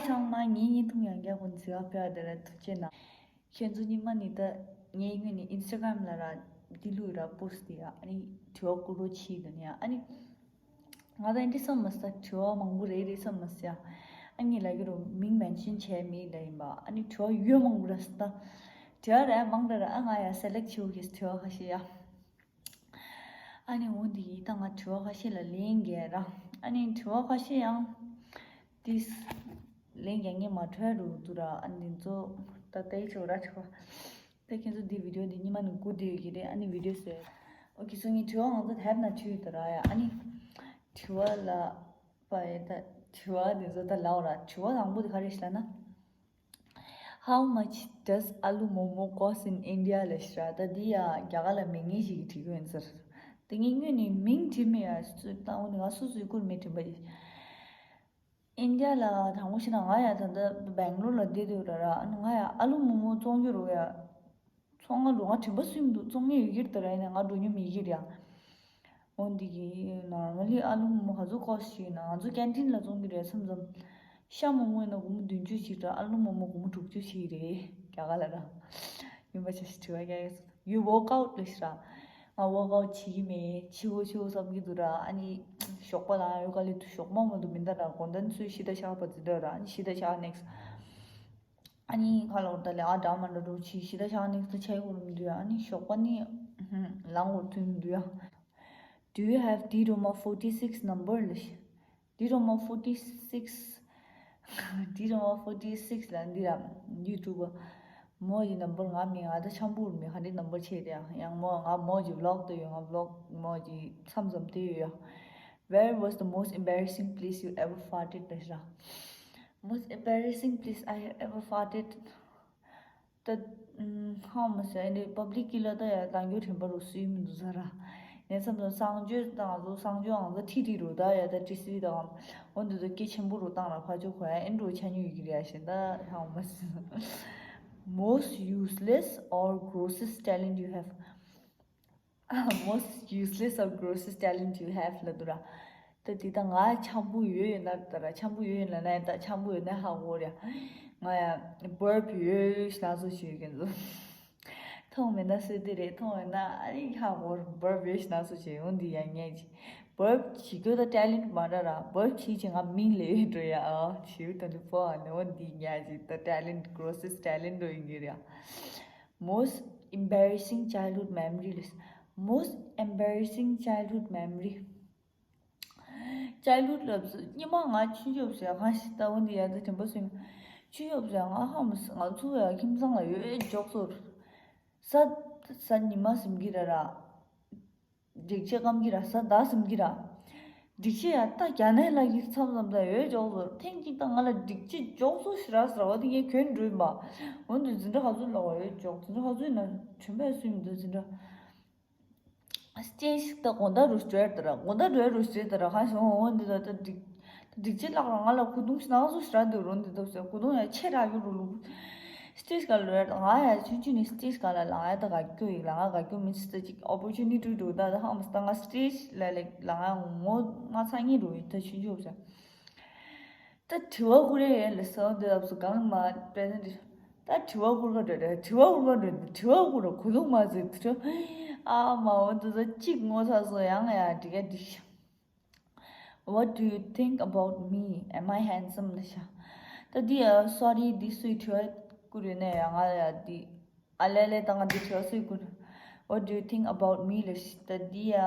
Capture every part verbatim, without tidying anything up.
ཚང་མ་ངའི་བརྙན་ཐུང་ཡང་བསྐྱར་ཁོང་ཚོས་ཕེབས་པ་དེ་ལ་ཐུགས་རྗེ་གནང་། ཁྱེད་ཚོ་ཉི་མ་ནི་ད་ངའི་ངོས་ནས་ཨིན་སི་ཊ་གྷ་རམ་ལ་ར་འདི་ལུས་ར་པོ་སི་ཊི་དེ་ཡ་ཨ་ནི་དྲི་བ་བསྐུར་རོགས་བྱེད་དོ་ནི་ཡ་ཨ་ནི། ང་ད་འདི་བསམ་མ་སོང་། དྲི་བ་མང་པོ་རེད་རེད་བསམ་མ་སོང་ཡ། ཨ་ནི་ལབ་ཀྱི་རུ་མིང་མེན་ཤན་བྱས་མེད་ལ་ཡིན་པ། ཨ་ནི་དྲི་བ་ཡོད་མང་པོ་ར་སོང་ད། དྲི་བ་ར་མང་དྲ་ར་ཨ་ང་ཡ་སེ་ལེག་བྱེད་དགོས་ཀྱི་དྲི་བ་ཁ་ཤས་ཡ། ཨ་ནི་འོ་འདི་ཡིན་ད་ང་དྲི་བ་ཁ་ཤས་ལ་ལན་རྒྱག་ར། ཨ་ནི་དྲི་བ་ཁ་ཤས་ཡང་ཏིས་ལན་རྒྱག་མཁན་མ་འཕྲོད་རུ་འདུག་ར། ཨ་ནི་ཚོ་ད་ལྟའི་ཆོག་ར་ཆོག་ད་ཁྱེད་ཚོ་འདི་བི་ཌིའོ་འདི་ཉི་མ་ནས་སྒུག་བསྡད་ཡོད་ཀྱི་རེད། ཨ་ནི་བི་ཌིའོ་ཟེར། ཨོ་ཁེ་སོ་ངའི་དྲི་བ་ང་ཚོ་དེབ་ན་བྲིས་ཡོད་ད་ར་ཡ། ཨ་ནི་དྲི་བ་ལ་པ་ཡ་ད་དྲི་བ་འདི་ཚོ་ད་ལའོ་ར། དྲི་བ་དང་པོ་དེ་ག་རེ་ཞིག་ལ་ན། How much does aloo momo cost in India? ལ་ཞིག་ར། ད་འདི་ཡ་རྒྱ་གར་ལ་མིང་ངེས་ཤིག་གིས་བྲིས་ཀྱི་ཡོད་ཟེར། ད་ངས་སྔོན་ནས་མིང་བྲིས་མེད་ཡ། སུ་ད་འོ་ནི་ང་སུ་སུའི་བསྐུར་མེད་དྲན་པ་ཡིན། ཨིན་ཌི་ཡ་ལ་དང་པོ་ཞིག་ན་ང་ཡ་ད་ལྟ་སྦེང་ལོར་ལ་བསྡད་དུས་ར་ར། ཨ་ནི་ང་ཡ་ཨ་ལུ་མོ་མོ་བཙོང་རྒྱུ་རུ་ཡ། ཚོང་ང་འགྲོ་ང་དྲན་པ་སུ་ཡིན་འདུག་བཙོང་མཁན་ཡོད་ཀྱི་རེད་ད་ར། ཡིན་ན་ང་འགྲོ་མྱོང་མེད་ཀྱི་རེད་ཡ། འོ་འདི་གི་ནོར་མལ་ལི་ཨ་ལུ་མོ་མོ་ག་ཚོད་ཀོ་སི་ཊི་ཡིན་ན། ང་ཚོ་ཀེན་ཊིན་ལ་བཙོང་གི་རེད་བསམ་བསམ། ཤ་མོག་མོག་ཡིན་ན་སྒོར་མོ་བདུན་ཅུ་ཞིག་ར། ཨ་ལུ་མོ་མོ་སྒོར་མོ་དྲུག་ཅུ་ཞིག་རེད་རྒྱ་གར་ལ་ར། ཡིན་པ་ཆ་ཞིག་དྲི་བ་རྒྱག་ཡས་སོང་། You work out ལ་ཞིག་ར། ང་ཝོག་ཨའུཊ་བྱེད་ཀྱི་མེད། འཆི་བོ་འཆི་བོ་བསམ་གྱི་འདུག་ར། ཨ་ནི་ཞོགས་པ་ལ་ཡོ་ག་ལས་དུས་ཞོགས་མ་མ་འདུག་མི་འདའ་ར། དགོང་དག་ཚོས་ཤི་ད་ཤག་པ་ཙི་འདྲ་ར། ཨ་ནི་ཤི་ད་ཤག་ནེག་སི་ཊི། ཨ་ནི་ཁ་ལོ་ད་ལས་ཨ་འདྲ་མ་འདྲ་འགྲོ་ཆི་ཤི་ད་ཤག་ནེག་སི་ཊི་ད་ཆ་ཡོང་མི་འདུག་ཡ། ཨ་ནི་ཞོགས་པ་ནི་ལངས་འོར་ཐུན་འདུག་ཡ། Do you have D Roma forty six number ལ་ཤི། D Roma forty six D Roma forty six ལ་འདི་ར་ཡུ་ཊུབ་པ། མོ་ཡི་ནམ་བར་ང་མི་ང་ད་ཆམ་པོ་རུ་མི་ཧ་འདྲི་ནམ་བར་ཆེ་དེ་ཡང་མོ་ང་མོ་ཡི་ཝི་ལོག་དེ་ཡོད། ང་ཝི་ལོག་མོ་ཡི་མཚམས་མཚམས་དེ་ཡོད་ཡ། Where was the most embarrassing place you ever farted? ལ་ཤི་ར། Most embarrassing place I have ever farted. ད་ཧ་མ་སེ་ཨ་ནི་པབ་ལིག་གི་ལ་ད་ཡ་ལང་རྒྱུ་དྲན་པ་རུ་སུའི་མི་འདུག་ཟ་ར། ངས་བསམ་སོང་གསང་སྤྱོད་དང་ང་ཚོ་གསང་སྤྱོད་ང་ཚོ་ཁྲི་ཁྲི་རུ་ད་ཡ་ད་ཏི་སི་ཝི་དང་འོ་འདི་ཚོ་སྐད་ཆེན་པོ་རུ་བཏང་ར་ཕ་ཆོ་གོ་ཡ་ཨེ་འགྲོ་ཆ་ཉུལ་ཡོད་ཀྱི་རེད་ཡ་ཞེ་ད་ཧ་མ་སེ། Most useless or grossest talent you have? Most useless or grossest talent you have ལ་འདུག་ར། ད་དེ་ད་ང་འཆམ་པོ་ཡོད་ཡོད་ན་ད་ར་འཆམ་པོ་ཡོད་ཡོད་ན་ན་ད་འཆམ་པོ་ཡོད་ན་ཧ་གོ་ར། ང་ཡ་བརབ་ཡོད་ཤ་ཚོ་ཞིག་ཡོད་ཀྱི་འདུག་མཐོང་མེད་ན་སུ་དེ་རེད། མཐོང་ཡོད་ན་ཨ་ནི་ཧ་གོ་བརབ་ཡོད་ཤ་ཚོ་ཞིག་ཡོང་འདི་ཡ་ངས་ཅི་བརབ་བྱེད་རྒྱུ་ད་ཊེ་ལེན་ཊི་མ་ར་ར་བརབ་བྱེད་ཅི་ང་མིང་ལས་ཡོད་འགྲོ་ཡ་ཨ་ཞིག་ད་ལུ་པོ་ཨ་ནི་འོ་འདི་ངས་ཅི་ད་ཊེ་ལེན་ཊི་གྷོ་རོ་སེ་སི་ཊེ་ལེན་ཊི་འགྲོ་ཡིན་གྱི་ར། Most embarrassing childhood memory ལས། Most embarrassing childhood memory. Childhood ལབ་སོ་སྙི་མ་ང་ཆུང་ཆུང་ཟེར་གང་ཞིག་ལྟ་བུ་འདི་ཡ་ད་དྲན་པ་སོང་། ཆུང་ཆུང་ཟེར་ང་ཧ་མ་སོང་། ང་ཚོ་ཡ་ཁྱིམ་ཚང་ལ་ཡོད་འཇོག་ཚོར། ས་ས་ཉི་མ་ཟིན་གྱི་ར་ར། འགྲིག་ཆེ་སྐམ་གྱི་ར་ས་ཟླ་ཟིན་གྱི་ར། འགྲིག་ཆེ་ཡ་ད་རྒྱ་ནག་ལ་གི་མཚམས་མཚམས་ད་ཡོད་འཇོག་ཚོར། ཐེངས་གཅིག་ད་ང་ལ་འགྲིག་ཆེ་འཇོག་ཚོ་ཞེ་དྲག་ཟེར་བ་དེ་ངས་གྱོན་འགྲོ་ཡིན་པ། འོན་ཏེ་འཛིན་གྲྭ་ག་ཚོད་ལ་བ་ཡོད་འཇོག་འཛིན་གྲྭ་ག་ཚོད་ཡིན་ན་དྲན་པ་སོང་མི་འདུག་འཛིན་གྲྭ། སྐྱེས་ཤིག་ད་དགོང་དག་རུ་སྤྲད་དེ་ར་དགོང་དག་རུ་རུ་སྤྲད་དེ་ར་གང་བྱུང་འོ་འདི་ལ་ད་འགྲིག་འགྲིག་ཅི་ལགས་ར་ང་ལ་ཁུ་རྡུང་ཞིག་ནང་སུ་ཞིག་ར་འདི་རུ་འདི་ད་ཟེར་ཁུ་རྡུང་ཡ་ཆེ་ར་གི་རུ་ལུ་སི་ཊེ་ཇི་ག་ལ་ར་ང་ཡ་ཆུང་ཆུང་ནས་སི་ཊེ་ཇི་ག་ལ་ལ་ང་ཡ་ད་ག་སྐྱོ་ཡིག་ལ་ང་ག་སྐྱོ་མི་སི་ཊེ་ཇི་ཨོ་པོར་ཅུ་ནི་ཊི་འགྲོ་ད་ད་ཧ་མ་སི་ད་ང་སི་ཊེ་ཇི་ལ་ལེགས་ལ་ང་ངོ་ང་ཚ་ངི་རུ་ཡིན་ད་ཆུང་ཆུང་ཟེར། ད་དྲི་བ་བསྐུར་ཡས་ཡོད་ལ་སོང་དེ་ལབ་སོ་གང་མ་པྲེ་ཛེན་ཊེ་ཤན། ད་དྲི་བ་བསྐུར་ག་འགྲོ་རེད། དྲི་བ་བསྐུར་ག་འགྲོ་འདི་དྲི་བ་བསྐུར་རོ་གུ་ལུང་མ་ཟིག་དྲི་ཨ་མ་འོ་འདི་ཚོ་གཅིག་ངོ་ཚ་སོང་ཡང་ཡང་འགྲིག་ག་འགྲིག What do you think about me? Am I handsome? ལ་ཤ། ད་འདི་ཡ་སོ་རི་འདི་སུའི་དྲི་བ་བསྐུར་ཡོད་ན་ཡང་ང་ཡ་འདི་ཨ་ལེ་ལེ་ད་ང་འདི་དྲི་བ་སུའི་བསྐུར། What do you think about me? ལ་ཤ། ད་འདི་ཡ།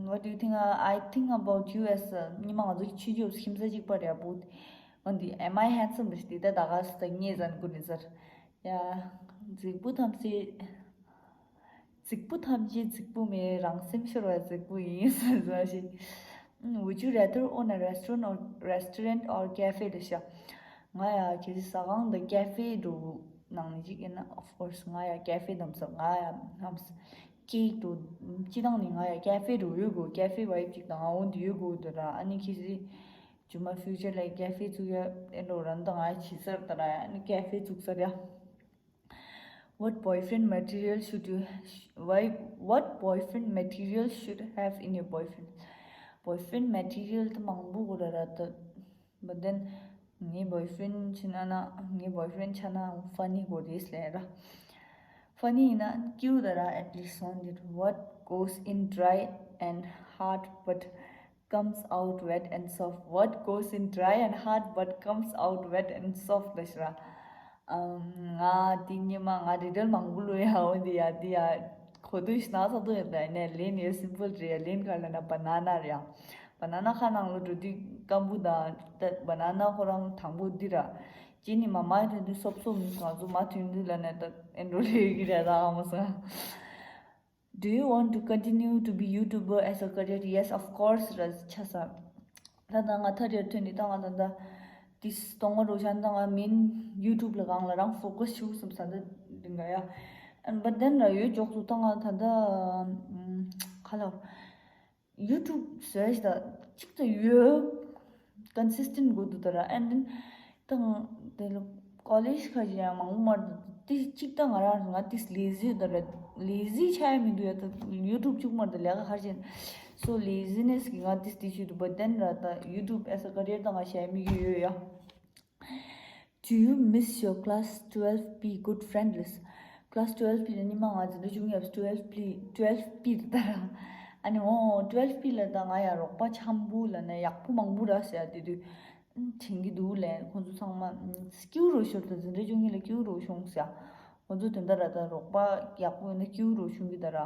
What do you think? I think about you as a ཉི་མ་ང་ཚོ་ཆུ་ཆུ་ཁྱིམ་ས་གཅིག་པ་རེད་བུ། འོན་ཏེ་am I handsome? རེད་དེ་ད་ད་ག་སི་ད་ངས་ཟན་ཀུ་ནི་ཟེར། ཡ། རྫིག་པོ་ཐམས་ཅད། རྫིག་པོ་ཐམས་ཅད་རྫིག་པོ་མེད་རང་སེམས་ཤོར་བ་རྫིག་པོ་ཡིན་ཟེར་ཟ་ཞིག Would you rather own a restaurant or restaurant or cafe? རེད་ཤག་ང་ཡ་གལ་སྲིད་ཟ་ཁང་དང་ཀེ་ཧྥེ་འགྲོ་ནང་ནས་ཅིག་ཡིན་ན་of course ང་ཡ་ཀེ་ཧྥེ་དམ་ཟ་ང་ཡ་ཧམ་ཟ་ཀེག་འགྲོ་སྤྱི་བཏང་ནས་ང་ཡ་ཀེ་ཧྥེ་འགྲོ་ཡོད་དགོས། ཀེ་ཧྥེ་བའི་ཅིག་དང་འོན་ཏེ་ཡོད་དགོས་འདུག་ར། ཨ་ནི་ཁྱེད་ཚོས་ཇུ་མ་ཕིའུ་ཅར་ལ་ཀེ་ཧྥེ་བཙུགས་ཡ་ཨེ་འགྲོ་ར་འདི་ང་ཡ་བྱེད་ས་རེད་ད་ར། ཨ་ནི་ཀེ་ཧྥེ་བཙུགས་ས་རེད། What boyfriend material should you why what boyfriend material should have in your boyfriend? Boyfriend material ད་མང་པོ་གོ་ར་ར་ད། But then ངའི་boyfriend ཆ་ན་ན་ངའི་boyfriend ཆ་ན་funny གོ་རེད་ལས་ར། Funny ཡིན་ན་cute ར། At least on it, what goes in dry and hard but comes out wet and soft. What goes in dry and hard but comes out wet and soft ལ་ཤི་ར། ང་དེ་ཉི་མ་ང་riddle མང་པོ་ལོས་ཡ། འོ་འདི་ཡ་འདི་ཡ་གོ་དུས་ཤི་ན་ས་དུ་ཡ། ད་ནས་ལེན་ཡ་simple རེད་ཡ། ལེན་ག་ལ་ན་banana རེད་ཡ། Banana ཁ་ནང་ལོ་འགྲོ་དུས་སྐམ་པོ་དང་ད་banana ཁོ་རང་དང་པོ་འདི་ར། ཅི་ནི་མ་མ་ཐོན་དུས་སོབ་སོབ་མི་ང་ཚོ་མ་ཐོན་དུས་ལ་ནས་ད་ཨེ་འགྲོ་ལེ་གི་རེད་ད་ཨ་མ་ས། Do you want to continue to be YouTuber as a career? Yes, of course ར་ཆ་ས། ད་ད་ང་ཐ་རེར་ཐོན་ནི་ད་ང་ད་ད་དིས་གཏོང་བ་རོ་ཤན་ད་ང་མིན་YouTube ལ་གང་ལ་རང་focus ཞུ་སམ་ས་ད་དེ་འགའ་ཡ། And but then ར་ཡོད་ཅོག་ཚོ་ད་ང་ད་ད་ཁ་ལ་YouTube བཟོས་ཤི་ད་གཅིག་ད་ཡོད། Consistent དགོས་འདུག་ད་ར། And then དང་དེ་ལ་college ཁ་ཅིག་ཡང་མང་པོ་མར་དུ་དེ་གཅིག་ད་ང་རང་ང་དེ་lazy ད་ར། Lazy ཆགས་ཡ་མི་འདུག་ཡ། ད་YouTube གཅིག་མར་དུ་ལས་ཀ་ཧར་ཅན། So laziness གི་ང་དེ་དེ་ཞུ་འདུག But then ར་ད་YouTube as a career ད་ང་བྱས་མི་གི་ཡོད་ཡ། Do you miss your class twelve P good friend ལས། Class twelve P ལ་ཉི་མ་ང་འཛིན་གྲྭ་བཅུ་གཉིས་ཡབ་twelve P twelve P ད་ར། ཨ་ནི་འོ་twelve P ལ་ད་ང་ཡ་རོགས་པ་འཆམ་པོ་ལ་ན་ཡག་པོ་མང་པོ་ར་ཟེར་ཡ་དེ་དུས། དྲན་གྱི་འདུག་ལས་ཁོང་ཚོ་ཚང་མ་སྐྱིད་རོ་ཤོར་ད་འཛིན་གྲྭ་བཅུ་གཉིས་ལ་སྐྱིད་རོ་བྱུང་ཟེར། ཁོང་ཚོ་དེ་འདྲ་ར་ད་རོགས་པ་ཡག་པོ་ཡོད་ན་སྐྱིད་རོ་བྱུང་གི་ད་ར།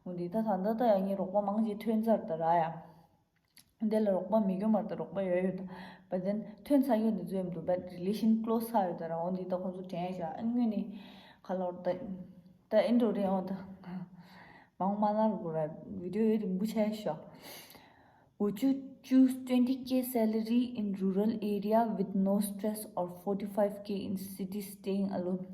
འོ་འདི་ད་ད་ད་ད་ཡ་ངའི་རོགས་པ་མང་ཆེ་ཐོན་ཚར་ད་ར་ཡ། འདི་ལ་རོགས་པ་མི་དགོས་མ་རེད་ད་རོགས་པ་ཡོད་ཡོད་ད། But then ཐོན་ཚར་ཡོད་འདི་ཚོ་ཡོད་འདུག But relation close ཚར་ཡོད་ད་ར། འོ་འདི་ད་ཁོང་ཚོ་དྲན་ཤག་ཨ་དངོས་ནི་ཁ་ལོར་ད་ད་ཨིན་འགྲོ་རེད། འོ་ད་མང་མ་ལར་གོ་ར་video ཡོད་རིང་པོ་ཆགས་ཤག Would you choose twenty K salary in rural area with no stress or forty-five K in city staying alone?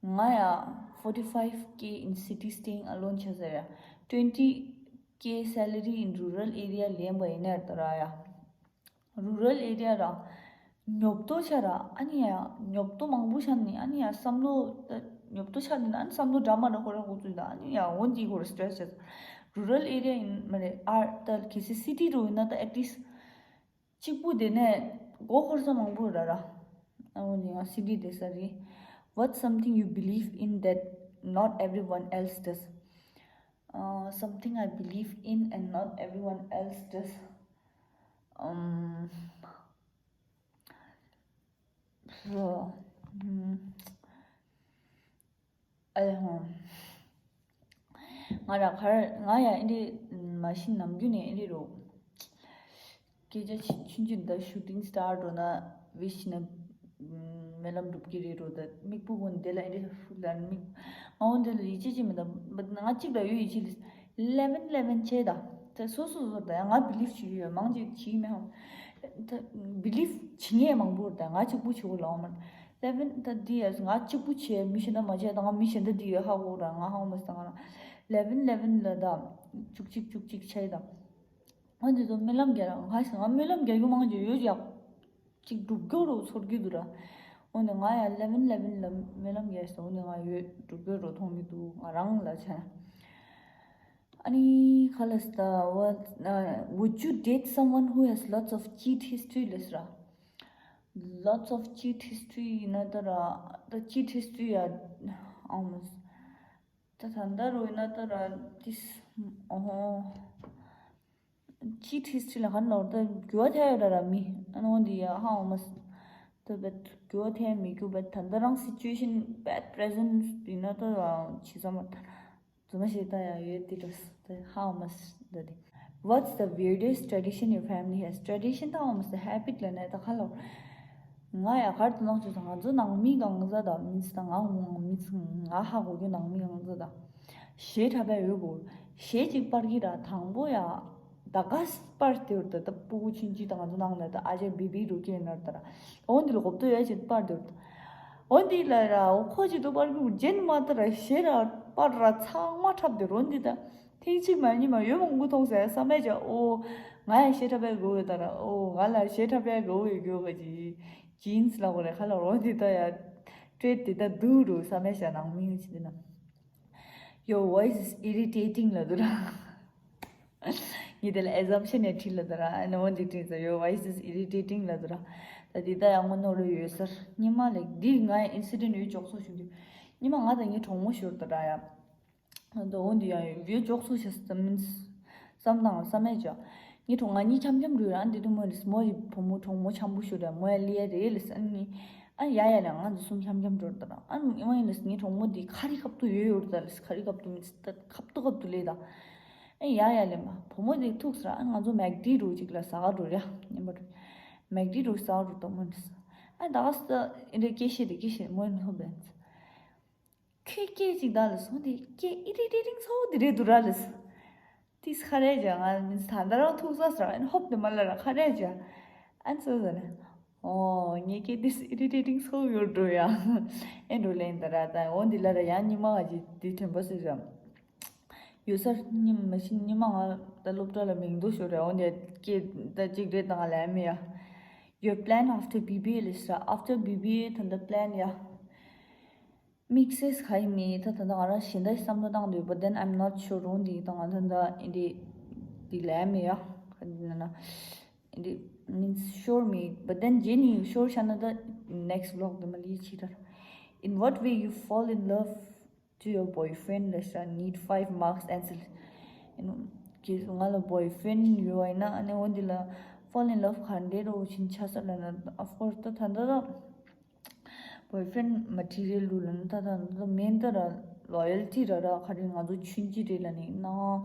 ང་ཡ་forty-five K in city staying alone ཆ་ཟེར་ཡ། twenty K salary in rural area ལེན་པ་ཡིན་ན་ད་ར་ཡ། Rural area ར། ཉོབ་ཏོ་ཆ་ར། ཨ་ནི་ཡ་ཉོབ་ཏོ་མང་པོ་ཆ་ནི་ཨ་ནི་ཡ་བསམ་བློ་ད་ཉོབ་ཏོ་ཆ་ནི་ཨ་ནི་བསམ་བློ་འདྲ་མ་འདྲ་ཁོ་རང་ཁོ་ཚོ་ད་ཨ་ནི་ཡ་འོ་འདི་ཁོ་ར་stress ཆ། Rural area ཡིན་མ་རེད་ཨ་ད་གལ་སྲིད་city རུ་ཡིན་ན་ད་at least གཅིག་པུ་དེ་ནས་མགོ་འཁོར་ས་མང་པོ་ར་ར། ཨ་འོ་ནི་ང་city དེ་ས་རེད། What's something you believe in that not everyone else does? Uh, something I believe in and not everyone else does. Um, so, mm, ཨ་ཧོ། ང་ར་ཁར་ང་ཡ་ཨིན་དི་མ་ཤི་ནམ་རྒྱུན་ནས་ཨིན་དི་རུ། སྐད་ཆ་ཆུང་ཆུང་ད་shooting star འགྲོ་ན་wish ན་སྨོན་ལམ་འགྲུབ་ཀྱི་རེད་རུ་ད་མིག་སྤུ་གུ་དེ་ལ་ཨིན་དི་ཧུ་ལ་མིག་ང་འོན་དེ་ལ་ཡིད་ཆེས་ཅི་མི་ད་ང་གཅིག་ལ་ཡོད་ཡིད་ཆེས་ལིས། eleven eleven བྱས་ད། ད་སོ་སོ་སོ་ད་ཡང་ང་believe བྱེད་ཀྱི་ཡོད་མང་ཅིག་བྱེད་ཀྱི་མེད་ཧམ། ད་believe བྱེད་མཁན་མང་པོ་ད་ང་གཅིག་པུ་བྱེད་དགོས་ལ་འོ་མ། eleven ད་འདི་ཡ་ང་གཅིག་པུ་བྱས་མི་གཞན་ད་མ་བྱས་ད་ང་མི་གཞན་ད་འདི་ཡོད་ཧ་གོ་ར་ང་ཧ་གོ་མ་སོང་ང་eleven eleven ལ་ད་བཅུ་གཅིག་བཅུ་གཅིག་བྱས་ད། ང་འདི་ཚོ་སྨོན་ལམ་རྒྱག་ར་ང་ང་སྨོན་ལམ་རྒྱག་རྒྱུ་མང་ཅིག་ཡོད་ཀྱག་གཅིག་སྒྲུབ་རྒྱུ་རུ་ཚོར་གྱི་འདུག་ར། འོ་ནས་ང་ཡང་eleven eleven ལ་སྨོན་ལམ་རྒྱག་སོང་། འོ་ནས་ང་ཡོད་སྒྲུབ་རྒྱུ་རུ་མཐོང་གི་འདུག་ང་རང་ལ་བྱས་ན། ཨ་ནི་ཁ་ལ་སི་ད་བ་would you date someone who has lots of cheat history ལས་ར། Lots of cheat history ཡིན་ན་ད་ར་ད་cheat history ཡ་ཨང་མོ་ད་ད་ད་རུ་ཡིན་ན་ད་ར་this ཨོ་ཧོ། Cheat history ལ་ག་ནོར་ད་འགྱུར་བ་ཐེབས་ཡོད་ར་ར་མི། ཨ་ནོ་འདི་ཡ་ཧ་འོ་མ་ད་བེད་འགྱུར་བ་ཐེབས་མི་འགྱུར་བེད་ད་ད་རང་situation bad present ཡིན་ན་ད་ཡ་ཇི་ཙམ་མ་ད་ཛུ་མ་ཞིག་ད་ཡ་ཡོད་དེ་འགྲོ་ད་ཧ་འོ་མ་ད་དེ། What's the weirdest tradition your family has? Tradition ད་འོ་མ་ད་habit ལ་ནས་ད་ཁ་ལོ། ང་ཡ་གར་དུ་ནང་ཆུ་ཚང་ང་ཚོ་ནང་མི་གང་ཟ་ད་མིན་ད་ང་ངོ་མི་ཚང་ང་ཧ་གོ་རྒྱུ་ནང་མི་གང་ཟ་ད། གཞས་འཁྲབ་པའི་འོས་པོ། གཞས་གཅིག་པར་གྱི་ར་དང་པོ་ཡ། ད་ག་པར་དེ་བར་ད་ད་སྤུ་གུ་ཆུང་ཆུང་དང་ང་ཚོ་ནང་ལ་ད་ཨ་ཅག་བི་བི་རུ་ཀེ་ནར་ད་ར། འོ་འདི་ལ་གོ་བཏོན་ཡ་ཅིག་པར་དེ་བར་ད། འོ་འདི་ལ་ར་འོ་ཁོ་ཅིག་ཏུ་པར་གྱི་རྗེན་མ་ད་ར་གཞས་ར་པར་ར་ཚང་མ་འཁྲབ་དེ་རོ་འདི་ད། ཐེངས་གཅིག་མ་གཉིས་མ་ཡོད་མང་པོ་མཐོང་ཟེར་བསམ་པས་ཀྱང་འོ། ང་ཡང་གཞས་འཁྲབ་པའི་དགོས་ཡོད་ད་ར་འོ་ང་ལ་གཞས་འཁྲབ་པའི་དགོས་ཡོད་དགོས་ག་ཅིག་ཇིན་སི་ལ་གོ་རེ་ཁ་ལ་འོ་འདི་ད་ཡ། སྤྲད་དེ་ད་འདུག་རུ་བསམ་པས་ཀྱང་ནང་མི་ཡོད་ཅིག་འདི་ན། Your voice is irritating ལ་འདུག་ར། ངས་དེ་ལ་assumption་ཡང་བྲིས་ལ་དུ་ར། ཨ་ནི་འོ་འདི་བྲིས་ཚར། Your voice is irritating་ལ་དུ་ར། ད་འདི་ད་ཡང་ངོ་ནོར་ཡོད་ཟེར། ཉི་མ་ལེགས་འདི་ང་incident་ཡོད་ཅོག་ཚོ་བྱུང་དུས། ཉི་མ་ང་དང་ངའི་གྲོགས་མོ་ཞོར་དུ་ར་ཡ། ད་འོ་འདི་ཡང་ཡོད་ཅོག་ཚོ་བྱས་ཟེར་མིན། བསམ་དང་བསམ་མེད་ཅོ། ངའི་གྲོགས་ང་གཉིས་འཆམ་འཆམ་འགྲོ་ཡ། ཨ་འདི་དུ་མོ་རེད། མོ་ཡི་བུ་མོ་གྲོགས་མོ་འཆམ་པོ་ཞོར་ར་མོ་ཡ་ལི་ཡ་རེད་ལ་ཟེར། ཨ་ནི། ཨ་ཡ་ཡ་ལ་ང་འདི་གསུམ་འཆམ་འཆམ་འགྲོ་དུ་ར། ཨ་ནི་ཨི་མ་ཡིན་ལ་ཟེར། ངའི་གྲོགས་མོ་འདི་ཁ་རི་ཁབ་ཏུ་ཡོད་ཡོད་ར་ད་ལ་ཟེར། ཁ་རི་ཁབ་ཏུ་མིན་ཟེར། ཁབ་ཏུ་ཁབ་ཏུ་ལས་ད། ཨེ་ཡ་ཡ་ལེ་མ། བུ་མོ་དེ་ཐུག་ས་ར། ཨ་ང་ཚོ་མེག་ཌི་འགྲོ་ཅིག་ལ་ཟ་ག་འགྲོ་ར། ཉན་པ་འགྲོ། མེག་ཌི་འགྲོ་ཟ་ག་འགྲོ་ཏོ་མོ་ནི་ས། ཨ་ད་ག་ས་ཨེ་འདྲ་སྐད་བཤད་དེ་སྐད་བཤད་མོ་ནི་ཧོ་བན་ས། ཁྱོད་སྐད་ཅིག་ད་ལ་སོང་དེ་སྐད་ཨི་རི་ཏེ་ཊིང་ཚ་བོ་དེ་རེད་འདུག་ར་ལ་ས། ཏིས་ཁ་རེ་ཇ་ང་མིན་ས་ད་རང་ཐུག་ས་ས་ར། ཨན་ཧོབ་དེ་མ་ལ་ར་ཁ་རེ་ཇ། ཨན་ཚོ་ཟ་ན། ཨོ་ངའི་སྐད་ཏིས་ཨི་རི་ཏེ་ཊིང་ཚ་བོ་ཡོད་འགྲོ་ཡ། ཨེ་འགྲོ་ལེན་ད་ར་ད་འོ་འདི་ལ་ར་ཡང་ཉི་མ་ང་ཅི་དེ་དྲན་པ་སི་ར། ཡོད་སར་ཉི་མ་ཤི་ཉི་མ་ང་ད་སློབ་གྲྭ་ལ་མིང་འདོགས་ཤོར་རེད། འོ་འདི་སྐད་ད་ཅིག་རེད་དང་ལ་མི་ཡ། Your plan after B B A ལས་ས། After B B A ད་ད་plan ཡ། དམིགས་བསལ་ག་ཡི་མི་ད་ད་ད་ང་རང་གཞན་དག་བསམ་བློ་བཏང་འདུག But then I'm not sure རུང་འདི་དང་ད་ད་འདི་འདི་ལ་མི་ཡ། འདི་means sure མི། But then ཇེ་ནི་sure ཤ་ན་ད་next vlog དེ་མ་ལི་ཆི་ད། In what way you fall in love to your boyfriend ལས་ས། Need five marks answer. ང་ལ་boyfriend ཡོད་ཡིན་ན་ཨ་ནི་འོ་འདི་ལ་fall in love ག་འདྲ་རོ་ཕྱིན་ཆ་ས་ལ་ན། Of course ད་ད་ད་boyfriend material ལུ་ལ་ན་ད་ད་ད་མེན་ད་ར་loyalty ར་ར་ག་རེ་ང་ཚོ་ཆུན་ཅི་རེད་ལ་ནི་ན་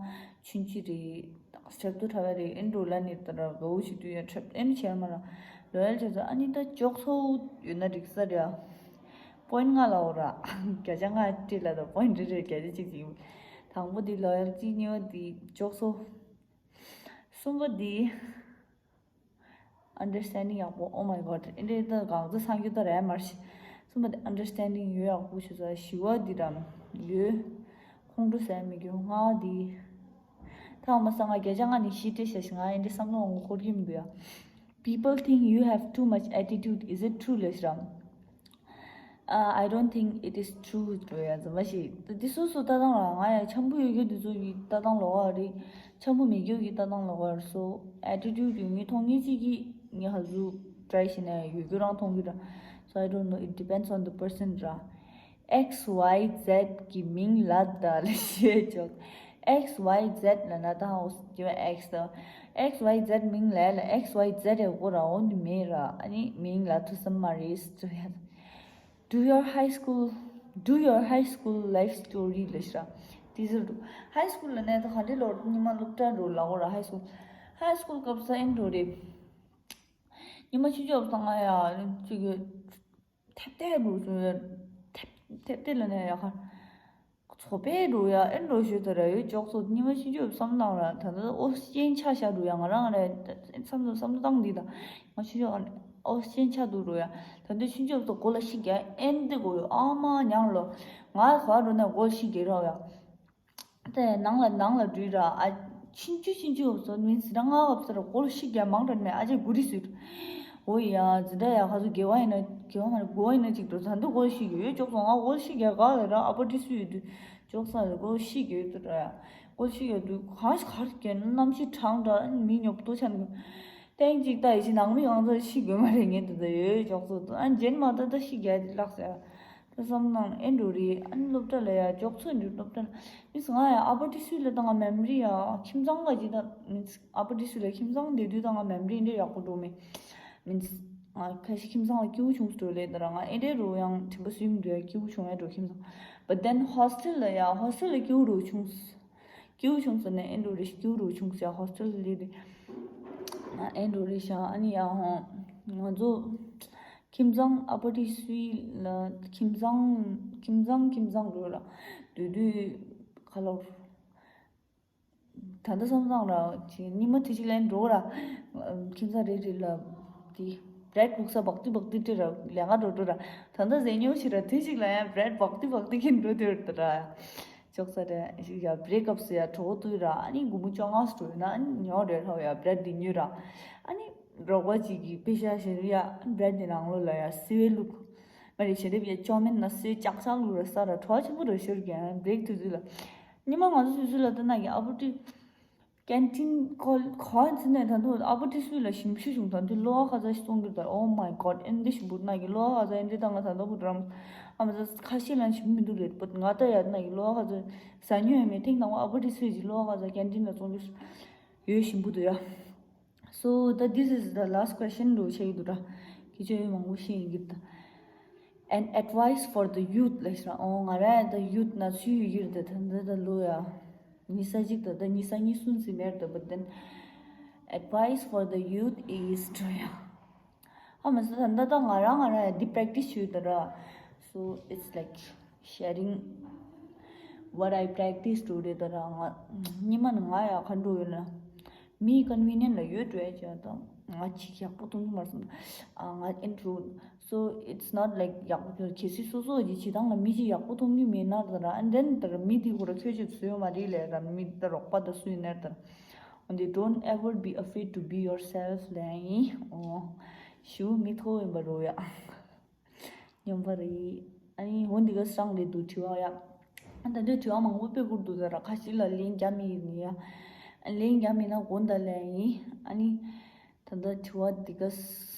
ཆུན་ཅི་རེད། ཁྲབ་ཏུ་ཁྲ་བ་རེད། ཨེ་འགྲོ་ལ་ནི་ད་ར་གའུ་ཞིག་ཏུ་ཡ་ཁྲབ་ཨེ་ནི་བྱས་མ་ར་loyal བྱས་ཚ། ཨ་ནི་ད་ཅོག་ཚོ་ཡོད་ན་རིག་ས་རེད། Point ལྔ་ལ་འོ་ར། བརྒྱ་ཆ་ལྔ་སྤྲད་ལ་ད་point རེ་རེ་བརྒྱ་ཆ་གཅིག་ཅིག་དང་པོ་འདི་loyalty གཉིས་པ་འདི་ཅོག་ཚོ། གསུམ་པ་འདི་understanding ཡག་པོ། Oh my god ཨེ་འདྲེ་ད་གང་ཚ་སང་རྒྱུ་ད་རེད་མར་ཤི། གསུམ་པ་འདི་understanding ཡོད་ཡག་པོ་ཞུ་ཚ། བཞི་བ་འདི་རམ་ཡོད། ཁོང་ཁྲོ་ཟ་མི་རྒྱུ་ལྔ་བ་འདི། ད་འོ་མ་ས་ང་བརྒྱ་ཆ་ལྔ་ནི་ཤི་སྤྲད་ཤ་ཤི། ང་ཨེ་འདྲེ་བསམ་བློ་འོང་གོ་ཁོར་གྱི་མི་འདུག་ཡ། People think you have too much attitude. Is it true ལས་རམ། Uh, I don't think it is true འགྲོ་ཡ་ཟ་མ་ཤེས། ད་འདི་སོ་སོ་ལྟ་སྟངས་ལ་ང་ཡ་འཆམ་པོ་ཡོད་རྒྱུ་འདི་ཚོ་ཡི་ལྟ་སྟངས་ལོག་པ་རེད། འཆམ་པོ་མེད་རྒྱུ་གི་ལྟ་སྟངས་ལོག་པ་རེད། So attitude ཡོད་ངེས་མཐོང་ངེས་ཅིག་གིས་ངས་ཧ་ཟུ་try བྱས་ན་ཡོད་རྒྱུ་རང་མཐོང་གི་ར། So I don't know, it depends on the person ར། X Y Z གི་མིང་ལ་ད་ལ་ཤེས་ཆོག X Y Z ལ་ན་ད་ཧོ་སི་ཇི་བ་X ད། X Y Z མིང་ལ་ལ་X Y Z ཡ་གོ་ར་འོ་འདི་མེད་ར། ཨ་ནི་མིང་ལ་ཐུ་སམ་མ་རེས་ཏུ་ཡ། Do your high school, do your high school life story ལ་ཤ། དེ་ཟེར་འདུག high school ལ་ནས་ད་ག་འདྲེ་ལོར་ཉི་མ་སློབ་གྲྭ་འགྲོ་ལ་འོ་ར་high school, high school སྐབས་ས་ཨེམ་འགྲོ་རེད། ཉི་མ་ཆུ་ཆོབ་སང་ང་ཡ་ཅིག་ཐེབ་ཐེབ་འགྲོ་ཤོ་ཡ། ཐེབ་ཐེབ་ཐེབ་ལ་ནས་ཡ་ཁ། ཚོ་པས་འགྲོ་ཡ་ཨེ་འགྲོ་ཤོད་དེ་ར་ཡོད་ཅོག་ཚོ་ཉི་མ་ཤི་ཅོ་བསམ་བློ་ར་ད་ད་ཨོ་སྐྱེན་ཆ་ཤ་འགྲོ་ཡ་ང་རང་ར་བསམ་བློ་བསམ་བློ་བཏང་འདི་ད་ང་ཤི་ཅོ་ཨོ་སྐྱེན་ཆ་འདུག་འགྲོ་ཡ་ད་འདི་ཤི་ཅོ་ཚོ་གོ་ལ་ཤི་རྒྱ་ཨེན་འདི་གོ་ཡོད་ཨ་མ་ཉང་ལོ་ང་ག་འགྲོ་ན་གོ་ལ་ཤི་རྒྱ་རོ་ཡ་ད་ནང་ལ་ནང་ལ་འགྲུལ་ར་ཨ་ཆུན་ཆུ་ཆུན་ཆུ་བབས་སོ་མིན་སི་ར་ང་བབས་སི་ར་གོ་ལ་ཤི་རྒྱ་མང་དྲན་མེད་ཨ་ཅེ་གུ་རི་སུད། འོ་ཡ་ཛི་འདྲ་ཡ་ཁ་སུ་དགེ་བ་ཡིན་ན་དགེ་བ་མ་རེད་དགོ་བ་ཡིན་ན་ཅིག་འགྲོ་ད་འདི་གོ་ལ་ཤི་རྒྱ་ཡོད་ཅོག་ཚོ་ང་གོ་ལ་ཤི་རྒྱ་ག་ལ་ར་ཨ་པ་ཏི་སུ་ཡོད་དུས་ཅོག་ས་ར་གོ་ལ་ཤི་རྒྱ་ཡོད་དུ་ར་ཡ་གོ་ལ་ཤི་རྒྱ་དུས་གང་ཤི་གར་རྒྱ་ནམ་ཤི་གྲང་འདྲ་མི་ཉོབ་ཏོ་ཆ་ནི་ཏེང་ཅིག་ལྟ་ཡི་ཤི་ནང་མི་གང་ཚོ་ཤི་དགོས་མ་རེད་ངས་དུ་ད་ཡོད་ཅོག་ཚོ་ཨ་ཇེན་མ་ད་ད་ཤི་རྒྱ་དེ་ལགས་ཟེར། ད་བསམ་ནང་ཨེ་འགྲོ་རེད། ཨ་ནི་སློབ་གྲྭ་ལ་ཡ་ཅོག་ཚོད་འགྲོ་སློབ་གྲྭ་ལ་མིས་ང་ཡ་ཨ་པ་ཏི་སུས་ལ་ད་ང་མེམ་རི་ཡ་ཁྱིམ་ཚང་ག་ཅི་ད་མིས་ཨ་པ་ཏི་སུ་ལ་ཁྱིམ་ཚང་བསྡད་དུས་ད་ང་མེམ་རི་འདྲ་ཡག་པོ་འགྲོ་མེད། མིས་ང་ཁ་ཤས་ཁྱིམ་ཚང་ལ་སྐྱིད་པོ་བྱུང་སོང་ལས་ད་ར་ང་ཨེ་འདྲའི་རུ་ཡང་དྲན་པ་སུས་མི་འདུག་ཡ་སྐྱིད་པོ་བྱུང་ཡ་འགྲོ་ཁྱིམ་ཚང་། But then hostel ལ་ཡ་hostel ལ་སྐྱིད་པོ་རུ་བྱུང་། སྐྱིའུ་ཆུང་ཟེར་ནས་ཨེ་འགྲོ་རེ་སྐྱིའུ་རུ་ཆུང་ཟེར་ཧོ་སི་ཊེལ་ལི་རེ། ཨེ་འགྲོ་རེ་ཤ་ཨ་ནི་ཡ་ཧོ། ང་ཚོ་ཁྱིམ་ཚང་ཨ་པ་ཏི་སུའི་ལ་ཁྱིམ་ཚང་ཁྱིམ་ཚང་ཁྱིམ་ཚང་རུ་ལ་དུས་དུས་ཁ་ལོར། ད་ལྟ་བསམ་བསམ་ར་ཅི་ཉི་མ་དེ་ཅིག་ལན་འགྲོ་ར། ཁྱིམ་ཚང་རེ་རེ་ལ་དེ་བྲེད་བུག་ས་བག་ཏི་བག་ཏི་ཏི་ར་ལས་ང་འགྲོ་འགྲོ་ར། ད་ལྟ་ཟེ་ཉོ་ཞིག་ར་དེ་ཅིག་ལ་ཡང་བྲེད་བག་ཏི་བག་ཏི་ཁྱིན་འགྲོ་དེ་ར་ད་ར། ཅོག་ཙེ་རེ་ཞིག་ཡ་བྲེ་སྐབས་སུ་ཡ་གྲོགས་པོ་དུས་ར་ཨ་ནི་སྒོར་མོ་བཅོ་ལྔ་སུ་འགྲོ་ཡོད་ན་ཨ་ནི་ཉོ་རེ་ཧོ་ཡ་བྲེ་འདི་ཉོས་ར། ཨ་ནི་རོགས་པ་ཅིག་གིས་པེ་ཤ་ཞེ་རུ་ཡ་བྲེ་འདི་ནང་ལོ་ལ་ཡ་སི་བེ་བླུག་མ་རེད་ཞེ་རེབ་ཡ་ཅོ་མིན་ན་སི་བེ་ལྕགས་ལྕགས་བླུག་ར་ས་ར་གྲོགས་ཆེན་པོ་ར་ཤོར་གྱི་ཨ་བྲེ་དུས་དུས་ལ། ཉི་མ་ང་ཚོ་སུ་སུ་ལ་ལྟ་ན་གི་ཨ་བུ་ཏི། ཀན་ཊིན་ཁོ་ཁོ་ཚོ་ནས་ད་དུང་ཨ་བུ་ཏི་སུའི་ལ་ཞིམ་ཤོས་བྱུང་། ད་དུང་ལོ་ཁ་ཚ་ཞིག་གཏོང་གི་ད། Oh my god, ཨེ་འདི་ཞིམ་པོ་ན་གི་ལོ་ཁ་ཚ་ཨེ་འདི་ད་ང་ད་ད་བུ་འགྲམ་ཨ་མ་ཚ་ཁ་ཤས་ལ་ཞིམ་མི་འདུག་རེད། པ་ང་ད་ཡ་ན་གི་ལོ་ཁ་ཚ་ཟ་ཉོ་ཡ་མེད། ཐེངས་དང་པོ་ཨ་བུ་ཏི་སུའི་ལོ་ཁ་ཚ་ཀན་ཊིན་ལ་བཙོང་རྒྱུ་ཡོད་ཞིམ་པོ་འདུག་ཡ། So the this is the last question རུ་ཆེ་གི་འདུག་ར། ཁྱེད་ཆོས་མང་པོ་ཤེས་ཡིན་གི་ད། An advice for the youth ལ་ཤ་ཨོ་ང་ར་ད་youth ན་ཚུལ་ཡོད་གི་རེད། ད་ད་ད་ལོ་ཡ་ཉི་ཤུ་གཅིག་ད་ད་ཉི་ཤུ་གཉིས་གསུམ་ཙམ་མེད་ད། But then advice for the youth is to ཡ་ཧ་མ་ཟ་ད་ད་ད་ང་ར་ང་ར་ཡ་འདི་practice ཡོད་ད་ར། So it's like sharing what I practice today ད་ར། ང་ཉི་མ་ནི་ང་ཡ་ག་འགྲོ་ཡོད་ན། མིའི་ཀོན་ཝི་ནེན་ལ་ཡོད་འགྲོ་ཡ་ཅག་དང་། ང་ཅིག་ཡག་པོ་གཏོང་གི་མ་སོང་། ཨ་ང་ཨེན་ཊུ། So it's not like ཡག་པོ་གལ་སྲིད་སོ་སོ་གི་བྱེད་སྟངས་ལ་མི་ཅིག་ཡག་པོ་གཏོང་གི་མེད་ན་ད་ར། And then ད་ར་མི་དེ་ཁོ་ར་ཁྱོད་ཅིག་བཟོས་ཡོད་མ་རེད་ལས་ར། མི་ད་རོགས་པ་ད་སུ་ཡིན་ནར་ད་ར། འོན་ཏེ་don't ever be afraid to be yourself ལས་ཡིན། ཨོ་ཞུ་མི་ཐོ་ཡིན་པ་རོ་ཡ། ཉམས་པ་རེད། ཨ་ནི་འོ་འདི་ག་སྲང་རེད་འདུག་དྲི་བ་ཡ། ཨ་ད་འདྲའི་དྲི་བ་མང་པོ་དཔེ་བསྐུར་འདུག་ད་ར། ཁ་ཤས་ལ་ལན་རྒྱག་མི་ཡིན་ཡ། ལན་རྒྱག་མི་ན་དགོངས་དག་ལན་ཡིན། ཨ་ནི་ད་ལྟ་དྲི་བ་འདི་ག་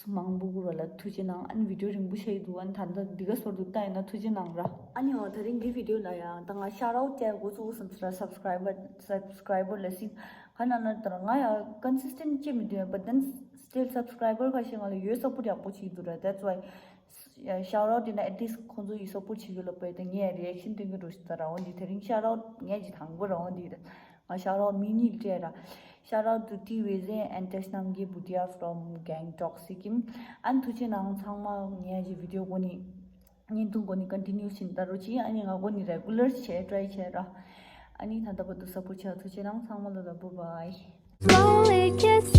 མང་པོ་བསྐུར་བ་ལ་ཐུགས་རྗེ་གནང་། ཨ་ནི་བི་ཌིའོ་རིང་པོ་བྱས་འདུག་ཨ་ནི་ད་ལྟ་འདི་ག་ཟོར་འདུག་ལྟ་ཡིན་ན་ཐུགས་རྗེ་གནང་ར། ཨ་ནི་འོ་ད་རིང་འདི་བི་ཌིའོ་ལ་ཡ་ད་ང་ཤ་རའོ་ཊི་བྱས་འགོ་བཙུགས་སམ་ཟེར་ར། སབ་སི་ཀ་རའི་བར་སབ་སི་ཀ་རའི་བར་ལ་སི་ཁ་ན་ན་ད་ར་ང་ཡ་ཀོན་སི་སི་ཊེན་ཊི་བྱེད་མི་འདུག་ཡ། But then still subscriber ཁ་ཤས་ང་ལ་ཡོད་སབ་པོར་ཊི་ཡག་པོ་བྱེད་འདུག་ར། That's why ཤ་རའོ་ཊི་ཡིན་ན་at least ཁོང་ཚོ་ཡི་སབ་པོར་ཊི་བྱེད་རྒྱུ་ལ་བས་ཏེ་ངས་རི་ཨེག་ཤན་སྟོན་གྱི་འགྲོ་ཞིག་ད་ར། འོ་འདི་དེ་རིང་ཤ་རའོ་ཊི་ངས་ཅིག་དང་པོ་ར། འོ་འདི་ང་ཤ་རའོ་ཊི་མི་གཉིས་སྤྲད་ར། Shout out to T Vezen and Tashnamgi Bhutia from Gangtok, Sikkim. ཨ་ནི་ཐུགས་རྗེ་གནང་ཚང་མ། ངས་ཅིག་བི་ཌིའོ་གོ་ནི་བརྙན་ཐུང་གོ་ནི་ཀོན་ཊི་ནིའུ་བྱེད་ད་རུ་ཅི། ཨ་ནི་ང་གོ་ནི་རེ་གུ་ལར་བྱས་ཊི་རའི་བྱས་ར། ཨ་ནི་ད་ལྟ་བར་དུ་སབ་པོར་ཊི་བྱས། ཐུགས་རྗེ་གནང་ཚང་མ་ལ་ལ། བུ་བའི། Slowly kiss